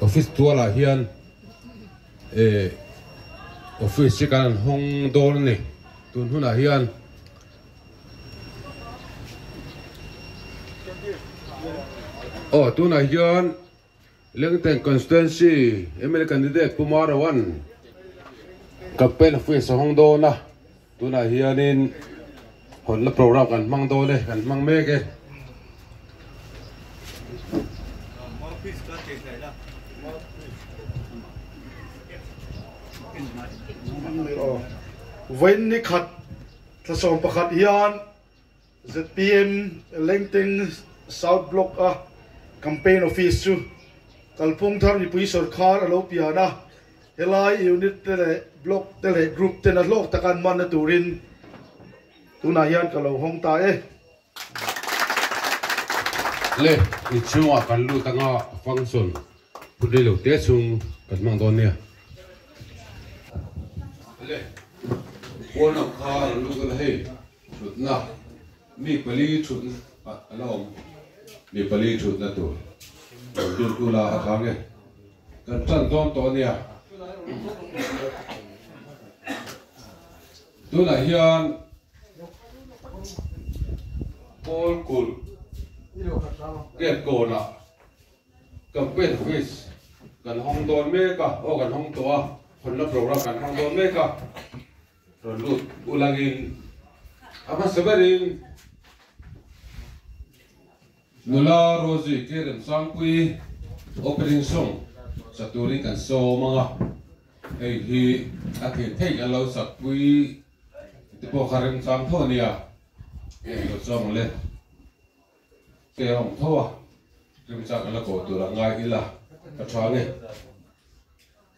Office tualah hian eh office hi kan hawng dawn a ni tun hunah hian. Aw tunah hian Lengteng Constituency mla candidate Pu Marawan campaign office a hawng dawn a, tunah hianin hawnna program kan hmang dawn e, kan hmang mek e. Vawiin ni khat thla 11 hian Zpm Lengteng South Block a Campaign Office chu kalphung thar mipui sawrkhar a lo pian a, helai unit te leh block te leh group ten a hlawk taka an hmanna turin tunah hian ka lo hawng ta e. Le, inchhungah kan lut anga function phut rei lo te chhung kan hmang dawn nia. Le, pawn ang kha an lut a la hei. Thutna, Mi pali thutna a la awm. Mi pali thutna tur rawn lut ula a tlang e. Kan tan dawn tawh a nia. Tunah hian Pawl kulh gate kawnah campaign office kan hawng dawn mek a, aw kan hawng tawh a, hawnna program kan hmang dawn mek a. Rawn lut ulangin a hmasa berin nula Rosie ke Remsangpui opening song sa turin kan sawm ang a, hei hi a thei thei kan lo sakpui te pawh kha remchang tho a nia, hei lo sawm ang le. Te a awm tho a, remchang kan la koh tur a ngai ila a tha nge.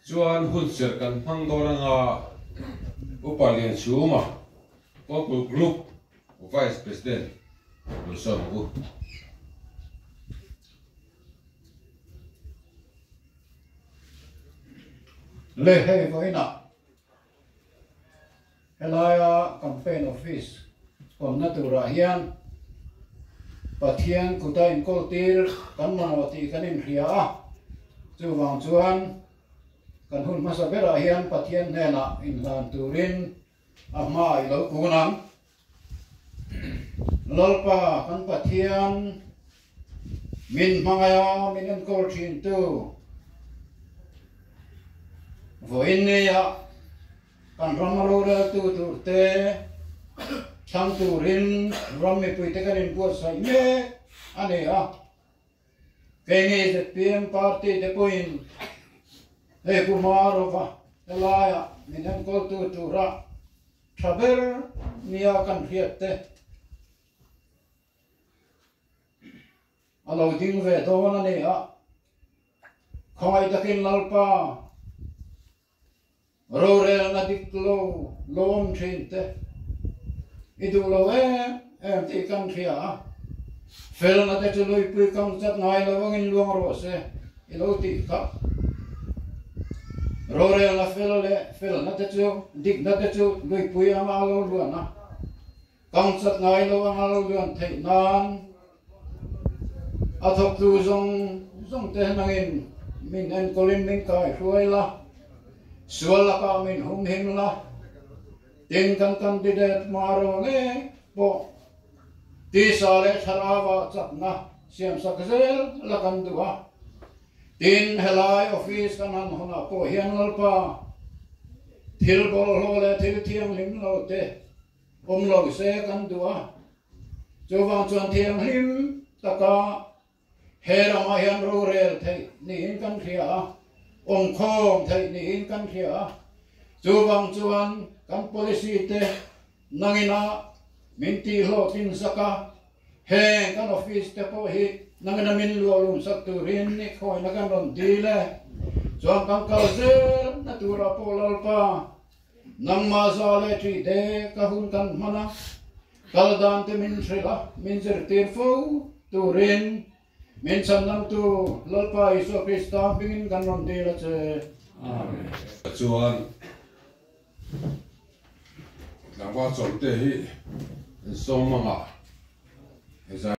Chuan hun serh kan hmang dawn anga Upa Lianchhuma Purple Group Vice President rawn sawm ang u. Le hei vawiinah Helaia campaign office awmna turah hian Pathian kuta inkawltir kan mamawh tih kan inhria a, chuvang chuan kan hun hmasa berah hian Pathian hnenah inhlan turin a hma i lo kun ang. Lalpa kan Pathian min hmangaia min enkawl thintu vawiin neiah Kan ram roreltu turte thlang turin ram mipuite kan inbuatsaih mek a ni a. Keini zpm party te pawhin hei Pu Marova helaiah min enkawltu tura tha ber nia kan hriat te A lo ding ve dawn a ni a, khawngaih takin Lalpa rorelna dik lo lawm thin te i duh lo em em tih kan hria a, felna te chu luipui kam chat ngai lo angin luang rawh se i lo tih kha. Rorelna fel leh felna te chu dikna te chu luipui anga a lo luan a. Kangchat ngai lo anga lo luan theih nan a thawktu zawng zawng te nangin min enkawlin min kai hruai la, sual lakah min humhim la, tin kan candidate Maro ngei pawh tisa leh thlarauah chakna siamsak zel la kan duh a, tin helai office kan han hawnah pawh hian Lalpa thil bawlhhlawh leh thil thianghlim lo te Awm lo se kan duh a, chuvang chuan thianghlim taka he ramah hian rorel theih niin kan hria a, awmkhawm theih niin kan hria a, chuvang chuan kan policy te nangina min tihhlawhtlin sak a, heng kan office te pawh hi nangina min luahlum sak turin i khawina kan rawn dil e, chuan kan kal zel na turah pawh Lalpa Nangmah za leh ṭih te ka hun kan hman a, kal dan te min hrilh a, min zirtir fo turin min chhandamtu Lalpa Isua Krista hmingin kan rawn dil a che. Amen. Chuan tlangval chawmte hi in sawm mangah.